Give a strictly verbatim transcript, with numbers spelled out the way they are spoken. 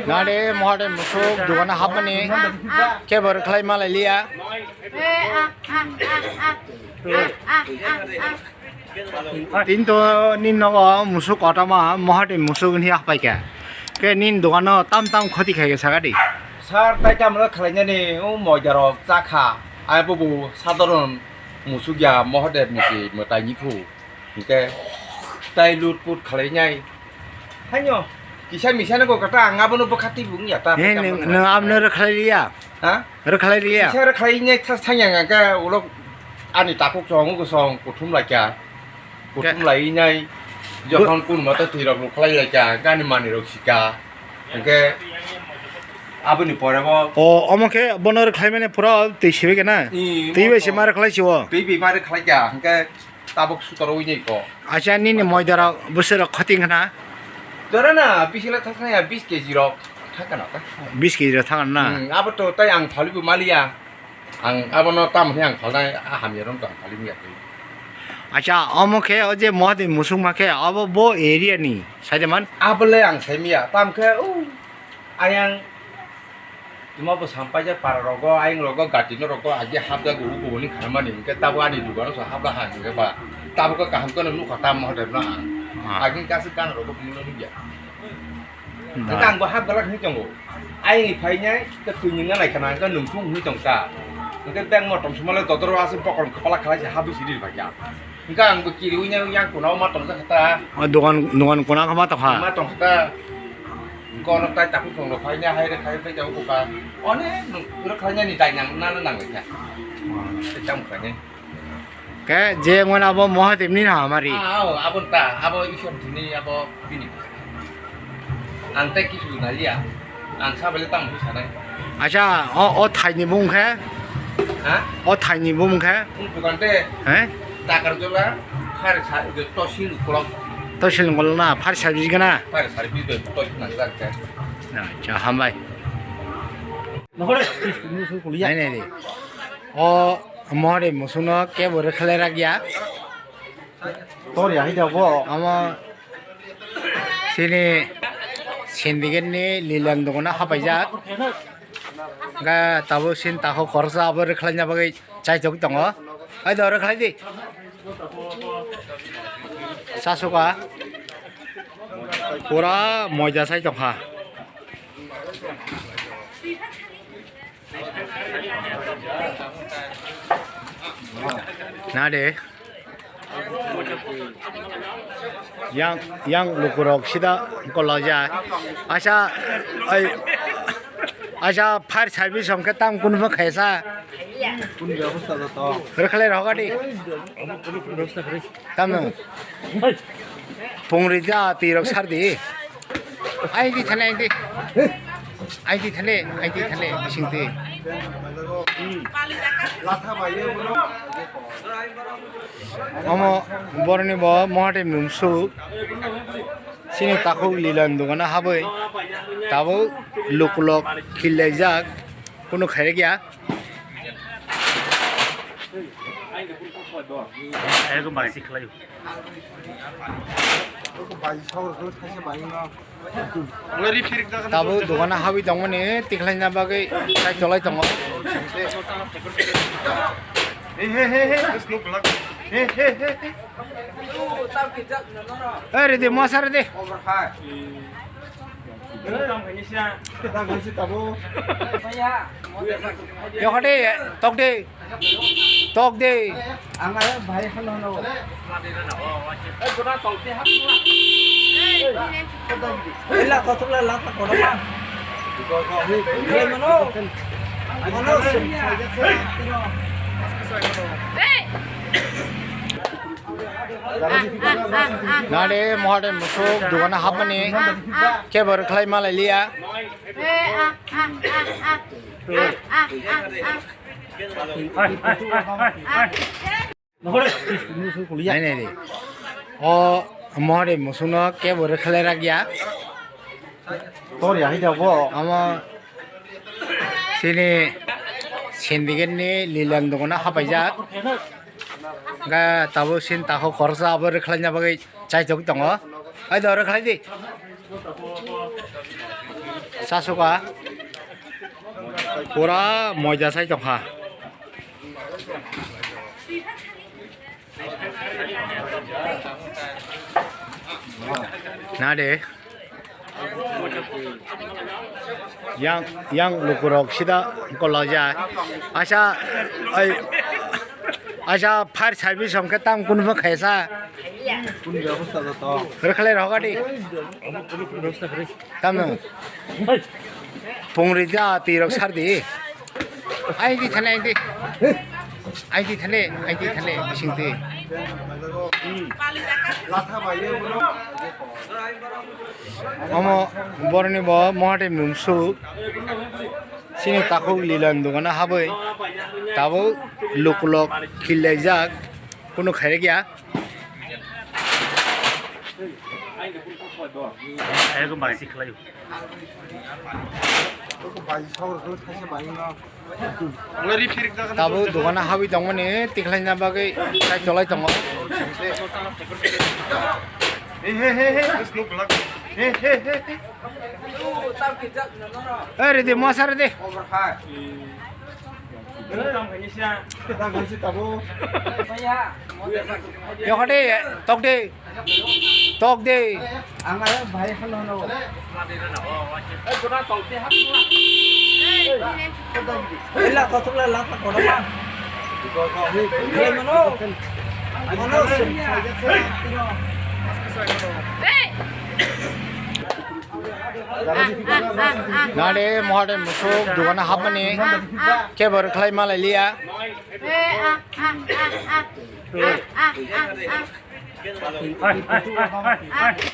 Nade mohade musuk dogano hapmani kebo rwkhlai malai liya. Tin to nin nogo musuk kotorma mohade musuk hinwi hapaikha. Ke nin dogano tam tam khoti khaikha sagadi. Sir, tai tamo khlainani o moidarok chakha. Ai bubu sadharon musuk ya mohade misi mwtai ni phu. Hingke tai lut put khlai nai. Haino kisa misa no kota ang abono bwkha twi bung ya ta. He, nwng, nwng abno rwkhlai liya? Ha? Rwkhlai liya? Kisa rwkhlai nai thas thang yang ka ulo ani takhuk chong ko song kuthum lai kya. Kuthum lai nai. Jokhon kun mata twi rok rwkhlai lai kya gani mani rok sika. Hingke aboni pore bo. O, omo khe bono rwkhlai mani pura twi sibai khe na? Twi bai se ma rwkhlai si o. Twi bai ma rwkhlai kya. Hingke Tabuk sutoro wi nai ko. Acha nini moidara bwswk rok khoti khna? Dora na bisila thakna ya bis keji rok thakna ta. Bis keji rok thakna na? Hmm, abo to tai ang thali bu maliya. Ang abo no tam he ang thalnai a hamya rom tam thali miya twi. Acha omo khe o je mohadi musuk ma khe abo bo area ni saideman? Abo le ang sai miya tam khe u ayang Tuma bo sampaijak para rogo, ayang rogo, gati no rogo, agi hapjak, ubu kubuni kharmani, hingke tabo ani dugano so hapla ha, hingke ba, tabo khe kaham khe nukha, tamo hotel no ang. Ah. Agi kasu kan rogo, bulo nukya. Ba. Hingke ang bo hap galak hing tongo. Ayang ni phainai, ke twi nungna nai khana, hingke nungthung hing tong ta. Hingke beng motom sumale dodoro aswk bokorom kapala khalai se hap bisi ri ba kya. Hingke ang bo kiri unya unya kuna ma tong kha ta. O dogan, dogan kuna kha ma tong kha. Ma tong kha ta. Hingke ono tai takhuk chwng rok phai nya hai rok khai phai jago buka. One nung rok khai nya ni dai nang na nang kha. Te cham kha ni. Ke je ngona abo Mahadev ni na mari. Ah, abo ta, abo Ishwar ni abo bini. Ang tei kisu naliya. Ang sa bele tamo sanai. Acha, o, o thaini bung khe? Ha? O thaini bung khe? Bung bukan te. He? Takar jola, phar sa, tosil kolok. Tosil kolok na, phar service gana? Phar service de, tosil nang jak te. Acha, hambai. Nai, nai, nai. O, mohari musuno kebo rwkhlai rakya. Tor ya hida bo. Omo sini sindigeni lilang dogano hapaijak. Ga tabo sin tako korsa abo rwkhlaina bagwi chaitok tongo. Hai do rwkhlai di. Sasuka. Pura moida sai tongkha. Na de. Yang, yang lukurok sida koloja. Asa, ai, asa fire service hongke tam kun mo khaisa. Rwkhlai rok adi. Tamo. Pungri ja twi rok sar di. Ai di thane, ai di. Ai di thane, ai di thane, bising twi. Omo boroni bo Mahadev ni musu. Sini takhuk lilang dogano habwi. Tabuk lukulok khillaijak. Kunu khairek ya. Ego bai si khlai. Tabuk dogano habwi tongmani tikhlaina bagwi chai cholai tongo. Hey, hey, hey, hey. Hey, hey, hey, hey. Hey, ready, masa ready. Yokhade, tok de. Tok de. Ang ayo bhai hano hano. Ela kotula lata kono ma. Hey, mano. Mano. Hey. Nade mohade musuk dogano hapmani kebo rwkhlai malai liya. Nai nai di. O mohade musukno kebo rwkhlai rakya. Tor ya hida bo. Omo Chini sindigeni lilan dogano hapaijak. Ga tabuk sin takhuk khoroksa abo rwkhlaina bagwi chaitok tongo. Ai do rwkhlai di. Sasuka. Pura moida sai tongkha. Na de. Yang, yang lukurok sida kolajak. Asa, ai, asa fire service hongke tam kunuma khaisa. Rwkhlai rogadi. Tamo. Pungri ja tirok sardi. Ai di thane, ai di. Ai di thane, ai di thane, bising di. Omo boroni bo mohatem mumsu. Sini takhuk lilan dogano habwi. Tabuk lukulok khilaijak. Kunu khairek ya. Ego bai si khlai. Tabuk dogano habwi tongmani tikhlaina bagwi tai cholai tongo. Hey, hey, hey, hey. Hey, hey, hey, hey. Hey, ready, masa ready. Yokade, tok de. Tok de. Ang ayo bhai hano hano. Ela kotula lata kodama. Nade mohade musuk dogano hapmani kebo rwkhlai malai liya.